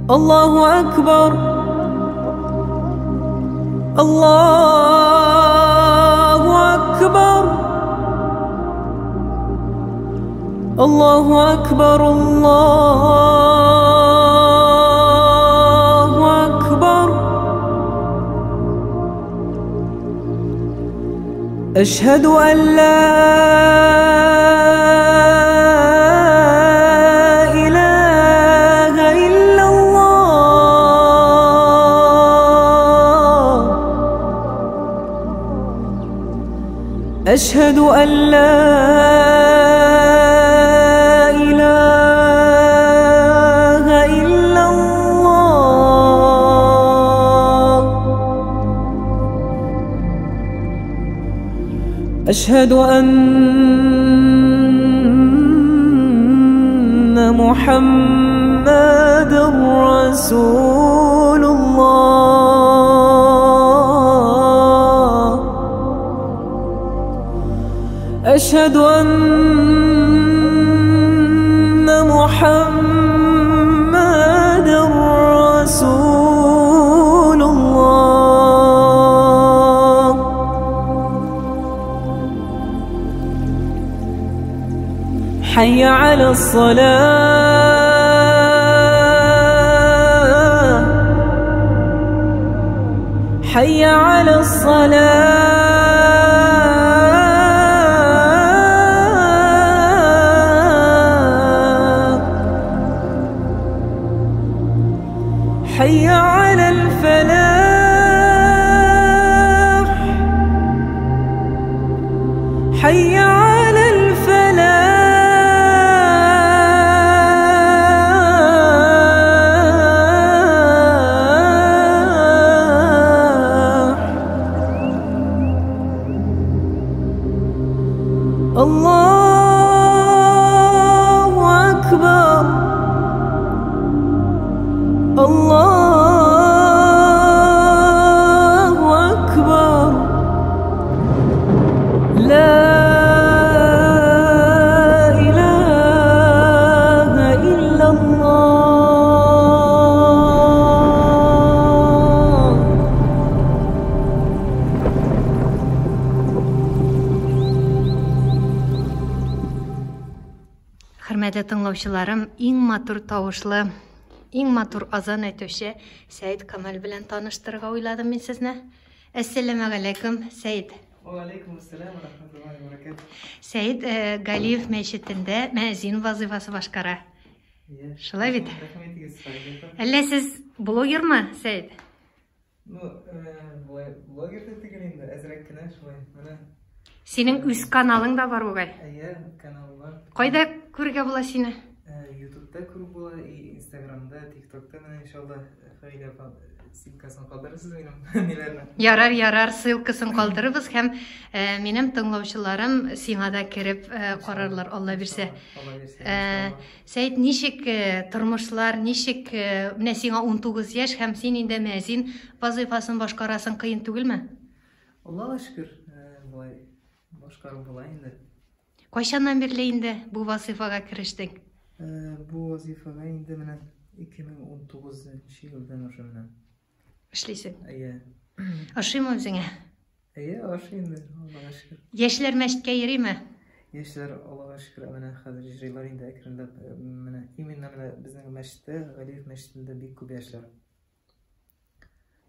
الله أكبر الله أكبر الله أكبر الله أكبر أشهد أن لا إله إلا الله أشهد أن لا إله إلا الله أشهد أن محمدا رسول الله أشهد أن محمدا رسول الله حي على الصلاة حي على الصلاة حي على الفلاح حي على الفلاح الله أكبر الله أكبر لا إله إلا الله. Хөрмәтле тыңлаучыларым, иң матур тавышлы, иң матур азан әйтүче Сәид Камал белән таныштырырга уйладым мин сезне. Әссәламәгаләйкүм, Сәид. Валейкум ассалам ва рахматуллахи ва баракатух. Сәид Галиев мәчетендә мәзин вазыйфасы башкара. Шулай бит? Рәхмәт итегез, Фаилә. Әллә сез блогермы, Сәид? Ну, болай блогер да түгел инде, әзрәк кенә шулай. Менә Синең үз каналың да бар бугай. әйе, канал бар. Кайда күрергә була сине? Ютубта күреп була, и Инстаграмда, ТикТокта менә иншалла Фаилә апа ссылкасын калдырырсыз минем ниләрне. Ярар, ярар, ссылкасын калдырырбыз һәм минем тыңлаучыларым сиңа да кереп карарлар, Алла бирсә. Алла бирсә. Иншалла. Сәид, ничек тормышлар, ничек менә сиңа 19 яшь һәм син инде мәзин вазыйфасын башкарасың, кыен түгелме? Аллага шөкер, болай башкарып була инде. Кайчаннан бирле инде бу вазыйфага керештең? Бу вазыйфага инде менә 2019 елдан уже менә. Эшлисең. Әйе. Ошыймы үзеңә? Әйе, ошый инде, Аллага шөкер. Яшьләр мәчеткә йөриме? Яшьләр, Аллага шөкер, менә хәзер йөриләр инде әкренләп. Менә именно менә безнең мәчеттә, Галиев мәчетендә бик күп яшьләр.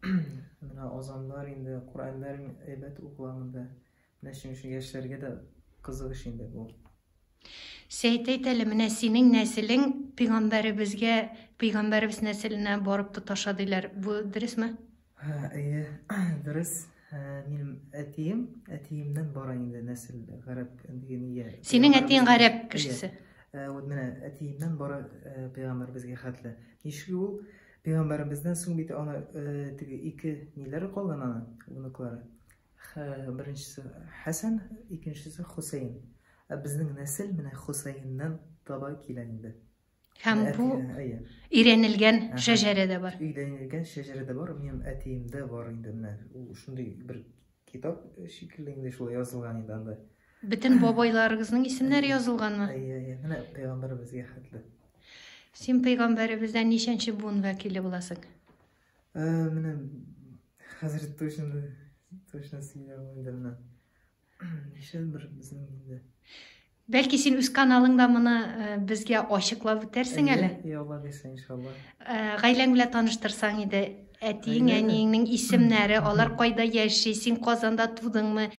Менә азаннар инде, Коръәннәр әйбәт укыла монда. Менә шуның өчен яшьләргә дә кызык эш инде бу. Сәйт, әйт әле, менә синең нәселең пәйгамбәребезгә, пәйгамбәребез нәселенә барып тоташа диләр. Бу дөресме? Әйе, дөрес. Минем әтием, әтиемнән бара инде нәсел гарәп дигән ия. Синең әтиең гарәп кешесе. Вот менә әтиемнән бара пәйгамбәребезгә хәтле. Ничек ул пәйгамбәребездән соң бит аны теге ике ниләре калган аны, внуклары. Беренчесе Хәсән, икенчесе Хусейн. Ә безнең нәсел менә Хусейннән таба килә инде. Һәм бу өйрәнелгән шәҗәрә дә бар. Өйрәнелгән шәҗәрә дә бар, минем әтиемдә бар инде менә. Ул шундый бер китап шикелле инде шулай язылган инде анда. Бөтен бабайларыгызның исемнәре язылганмы? Әйе, әйе. Менә пәйгамбәребезгә хәтле. Син пәйгамбәребездән ничәнче буын вәкиле буласың? Менә хәзер точно точно сөйләп инде менә. Ничә бер безнең инде. Бәлки син үз каналыңда моны безгә ачыклап үтәрсең әле? Әйе, Алла бирсә, иншалла. Гаиләң белән таныштырсаң иде, әтиең, әниеңнең исемнәре, алар кайда яши, син Казанда тудыңмы?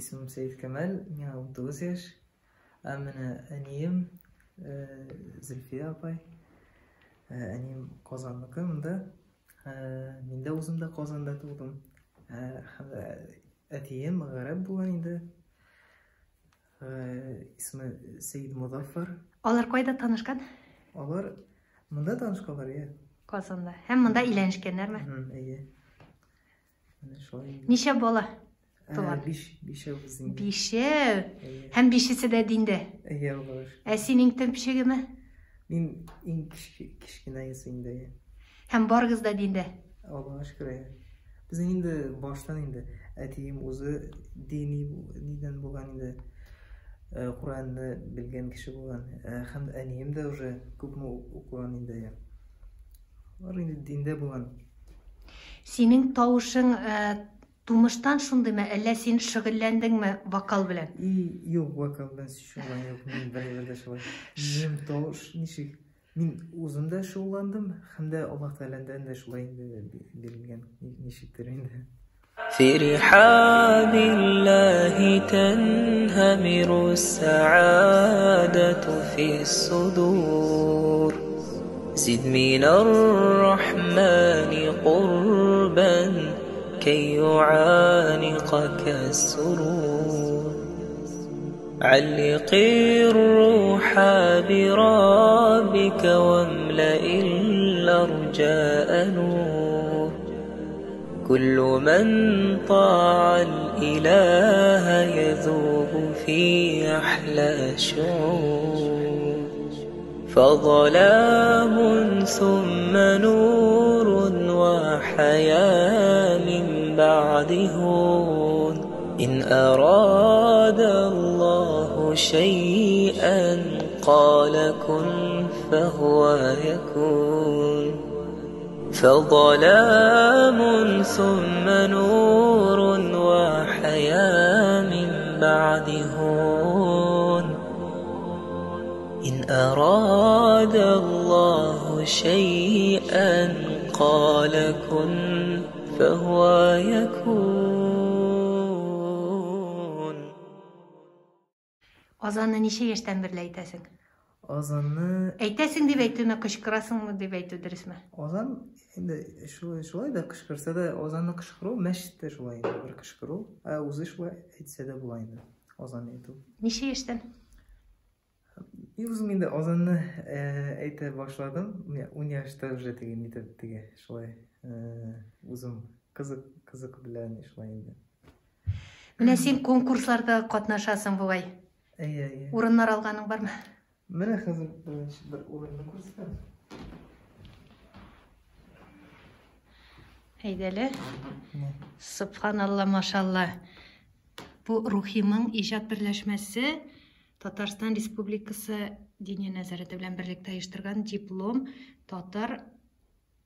Исемем Сәет Кәмәл, миңа 19 яшь. Ә менә әнием Зөлфия апай. Әнием Казанныкы монда. Мин дә үзем дә Казанда тудым. Һәм әтием гарәп булган инде. Исеме Сәид Мозаффар. Алар кайда танышкан? Алар монда танышканнар, иә. Казанда. Һәм монда өйләнешкәннәрме? Әйе. Менә шулай. Ничә бала туган? Бишәү безнең. Бишәү. Һәм бишесе дә диндә. Әйе, Аллага шөкер. Ә синең төпчегеме? Мин иң кечкенәсе инде. Һәм барыгыз да диндә. Аллага шөкер, әйе. Безнең инде баштан инде әтием үзе дини нидән булган инде. Коръәнне белгән кеше булган. Һәм әнием дә уже күпме укыган инде. Алар инде диндә булган. Синең тавышың тумыштан шундыймы, әллә син шөгыльләндеңме вокал белән? И, юк, вокал белән шөгыльлән юк. Мин бер дә шулай. Минем тавыш ничек? Мин үзем дә шөгыльләндем, һәм дә Аллаһ Тәгаләдән дә шулай инде бирелгән ничектер инде. في رحاب الله تنهمر السعادة في الصدور زد من الرحمن قربا كي يعانقك السرور علق الروح بربك واملأ الأرجاء نور كل من طاع الإله يذوب في أحلى شعور فظلام ثم نور وحياة من بعد هون إن أراد الله شيئا قال كن فهو يكون فظلام ثم نور وحياة من بعد هون إن أراد الله شيئا قال كن فهو يكون. Азанны ничә яшьтән бирле әйтәсең? Азанны әйтәсең дип әйтүме, кычкырасыңмы дип әйтү дөресме? Азан инде шулай да кычкырса да, азанны кычкыру мәчеттә шулай инде бер кычкыру, ә үзе шулай әйтсә дә була инде. Азан әйтү. Ничә яшьтән? Мин үзем инде азанны әйтә башладым. Менә 10 яшьтә уже теге нитеп теге шулай үзем кызык белән шулай инде. Менә син конкурсларда катнашасың бугай. Әйе, әйе. Урыннар алганың бармы? Менә хәзер беренче бер урынны күрсәтәм. Әйдәле. Субханалла, машалла. Бу Рухи моң иҗат берләшмәсе Татарстан Республикасы Диния нәзарәте белән берлектә оештырган диплом татар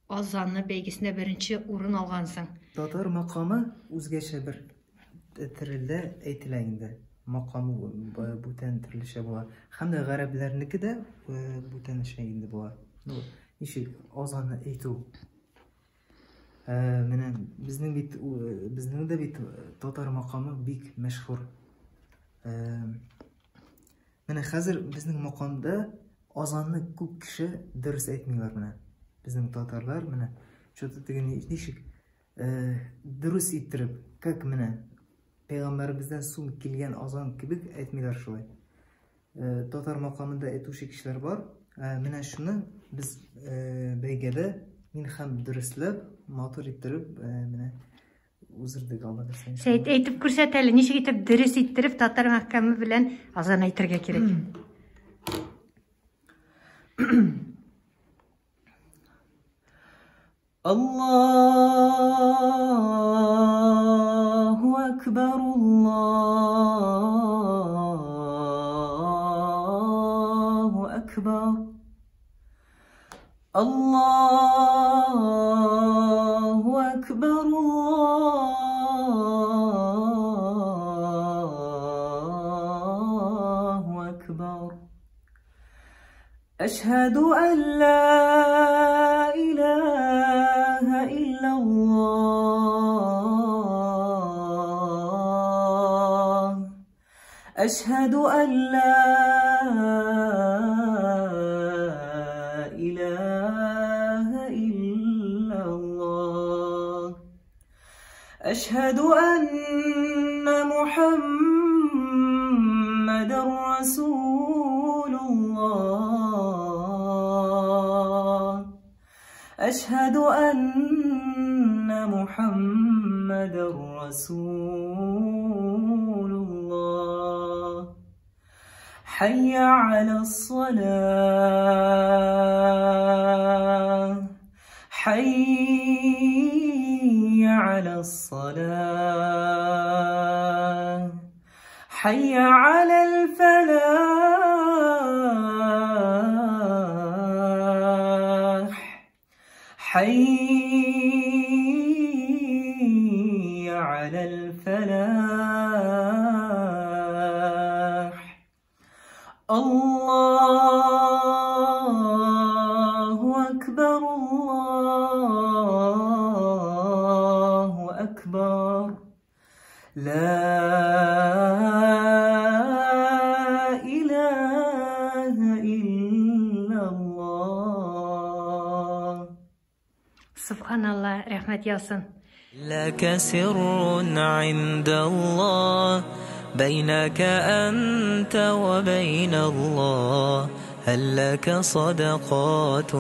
азаны бәйгесендә беренче урын алгансың. Татар макамы үзгәчә бер терелдә әйтелә инде. Макамы бүтән төрлечә була. Һәм дә гарәпләрнеке дә бүтәнчә инде була. Ну, ничек азаны әйтү. Менә безнең бит, безнең дә бит татар макамы бик мәшһүр. Менә хәзер безнең макамда азанны күп кеше дөрес әйтмиләр менә. Безнең татарлар менә что-то теге ничек дөрес иттереп, как менә пәйгамбәребездән соң килгән азан кебек әйтмиләр шулай. Татар макамында әйтүче кешеләр бар. Менә шуны без бәйгедә мин һәм дөресләп, матур иттереп менә уздырдык, Алла бирсә. Сәет, әйтеп күрсәт әле, ничек итеп дөрес иттереп татар мәхкәме белән азан әйтергә кирәк? Allahu Ekber, Allahu Ekber. Аллаһу әкбәр, Аллаһу әкбәр. Әшһәду ан ла илаһа иллаллаһ. Әшһәду ан ла илаһа иллаллаһ. Әшһәду анна Мухаммадан Расулуллаһ. Әшһәду анна Мухаммадан Расулуллаһ. Хәйя алас-салаһ. Хәйя алас-салаһ. Хәйя алал-фалаһ. Хәйя алал-фалаһ. Аллаһу әкбәр, Аллаһу әкбәр. Ла илаһа иллаллаһ. Субханалла, рәхмәт яусын. لك سر عند الله بينك أنت وبين الله. هل لك صدقات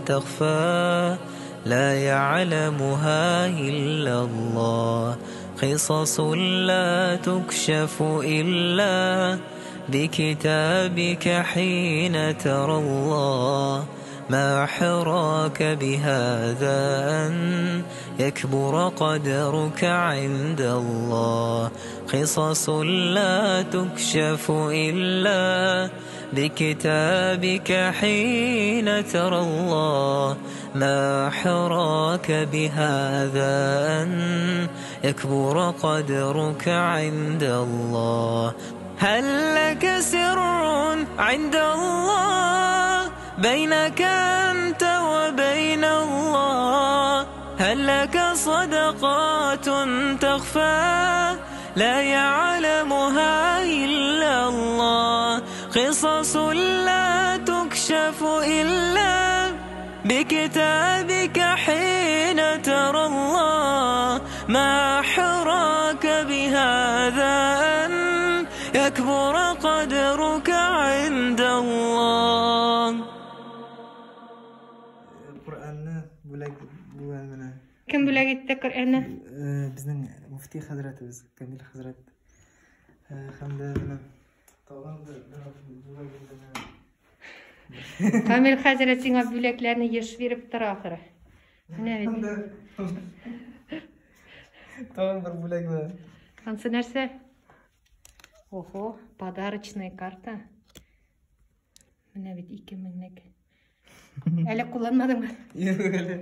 تخفى لا يعلمها إلا الله. قصص لا تكشف إلا بكتابك حين ترى الله. ما حراك بهذا أن يكبر قدرك عند الله. قصص لا تكشف إلا بكتابك حين ترى الله. ما حراك بهذا أن يكبر قدرك عند الله. هل لك سر عند الله بينك أنت وبين الله. هل لك صدقات تخفى لا يعلمها إلا الله. قصص لا تكشف إلا بكتابك حين ترى الله. ما حراك بهذا أن يكبر قدرك عند الله. Коръәнне бүләк булган менә. Кем бүләк итте Коръәнне? Безнең муфти хәзрәтебез Камил хәзрәт. Һәм дә менә тагын бер бүләк инде менә. Камил хәзрәт сиңа бүләкләрне еш биреп тора ахыры. Менә бит. Тагын бер бүләк менә. Ансы нәрсә? Охо, подарочная карта. Менә бит 2 меңлек. Әле кулланмадыңмы? Юк әле.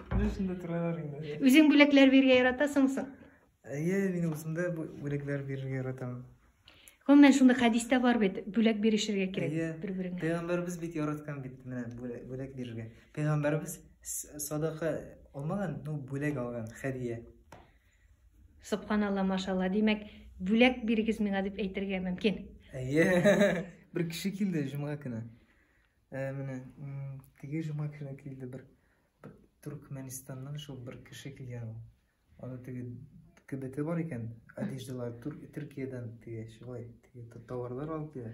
Менә шунда торалар инде. Үзең бүләкләр бирергә яратасыңмы соң? Әйе, мин үзем дә бүләкләр бирергә яратам. Гомумән, шундый хәдистә бар бит, бүләк бирешергә кирәк Әйе. бер-береңә. Пәйгамбәребез бит яраткан бит менә бүләк бирергә. Пәйгамбәребез садака алмаган, ну бүләк алган, хәдия. Субханалла, машалла. Димәк, бүләк бирегез миңа дип әйтергә мөмкин. Әйе. Бер кеше килде җомга көне. Менә, теге җомга көне килде бер Туркменистаннан шул бер кеше килгән ул. Аны теге кибете бар икән, одеждалар Төркиядән теге шулай, теге товарлар алып килә.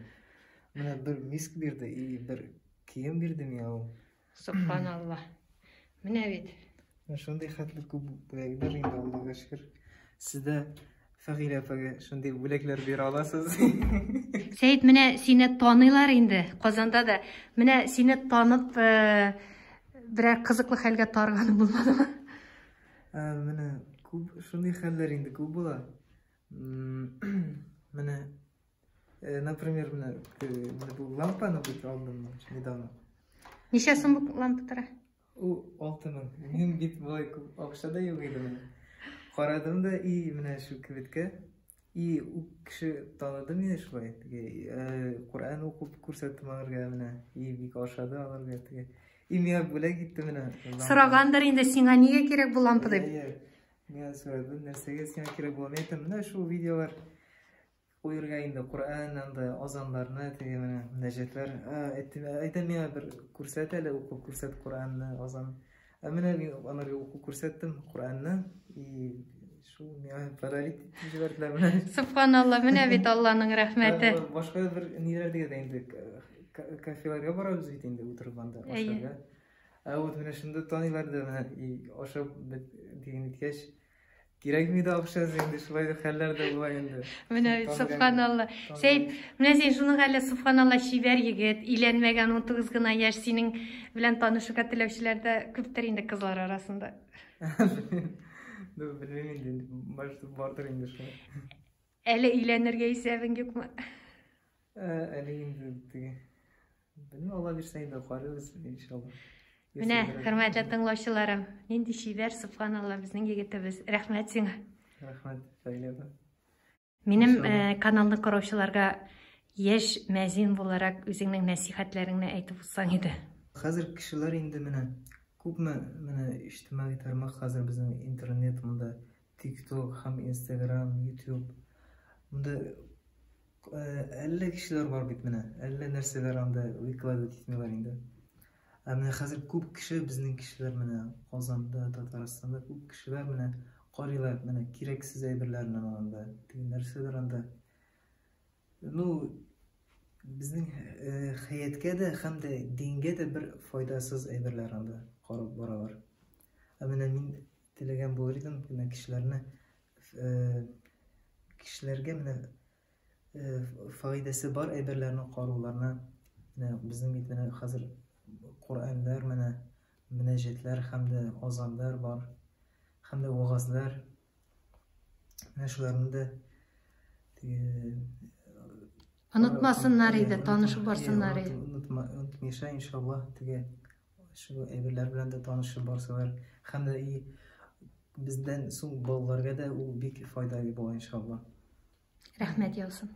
Менә бер миск бирде и бер кием бирде миңа ул. Субханалла. Менә бит. Менә шундый хәтле күп бүләкләр инде, Аллага шөкер. Сез дә Фәгыйлә апага шундый бүләкләр бирә аласыз. Сәет, менә сине таныйлар инде Казанда да. Менә сине танып, берәр кызыклы хәлгә тарганы булмадымы? Менә күп шундый хәлләр инде күп була. Менә, например, менә бу лампаны бит алдым недавно. Ничә сум бу лампа тора? Ул 6000. Минем бит болай күп акча да юк иде менә. Карадым да и менә шу кибеткә. И ул кеше таныды мине шулай. Теге Коръән укып күрсәттем аларга менә. И бик ошады аларга теге. И миңа бүләк итте менә. Сорагандыр инде сиңа нигә кирәк бу лампа дип. Миңа сорады, нәрсәгә сиңа кирәк була? Мин әйтәм, менә шул видеолар куерга инде Коръән анда азаннарны теге менә мөнәҗәтләр. Әйттем, әйтәм миңа бер күрсәт әле, укып күрсәт Коръәнне, азан. Ә менә мин анарга укып күрсәттем Коръәнне и шул миңа подарить итеп җибәрделәр менә. Субханалла, менә бит Алланың рәхмәте. Башка бер ниләр дигәндә инде кафеларга барабыз бит инде утырып анда ашарга. Ә вот менә шунда таныйлар да менә и ашап бет дигән иткәч, кирәкми дә акчасы инде шулай да хәлләр дә була инде. Менә бит, субханалла. Сәйд, менә син шуның хәле, субханалла, чибәр егет, өйләнмәгән 19 гына яшь, синең белән танышырга теләүчеләр дә күптер инде кызлар арасында. Ну, белмим инде, может, бардыр инде шулай. Әле өйләнергә исәбең юкмы? Әле инде теге. Белмим, Алла бирсә инде карыйбыз, иншалла. Менә, хөрмәтле тыңлаучыларым, нинди чибәр, субханалла, безнең егетебез. Рәхмәт сиңа. Рәхмәт, Фәйлә апа. Минем каналны караучыларга яшь мәзин буларак үзеңнең нәсихәтләреңне әйтеп узсаң иде. Хәзер кешеләр инде менә күпме менә иҗтимагый тармак хәзер безнең интернет монда TikTok һәм Instagram, YouTube. Монда әллә кешеләр бар бит менә, әллә нәрсәләр анда выкладывать итмиләр инде. Ә менә хәзер күп кеше, безнең кешеләр менә Казанда, Татарстанда күп кешеләр менә карыйлар, менә кирәксез әйберләрне анда, теге нәрсәләр анда. Ну, безнең хәяткә дә һәм дә дингә дә бер файдасыз әйберләр анда карап баралар. Ә менә мин теләгән булыр идем, менә кешеләрне кешеләргә менә файдасы бар әйберләрне карауларына, менә безнең бит менә хәзер Коръәннәр менә мөнәҗәтләр һәм дә азаннар бар, һәм дә вагазлар. Менә шуларны да онытмасыннар иде, танышып барсыннар иде. Онытмыйча, иншалла, теге шул әйберләр белән дә танышып барсалар, һәм дә и бездән соң балаларга да ул бик файдалы була, иншалла. Рәхмәт яусын.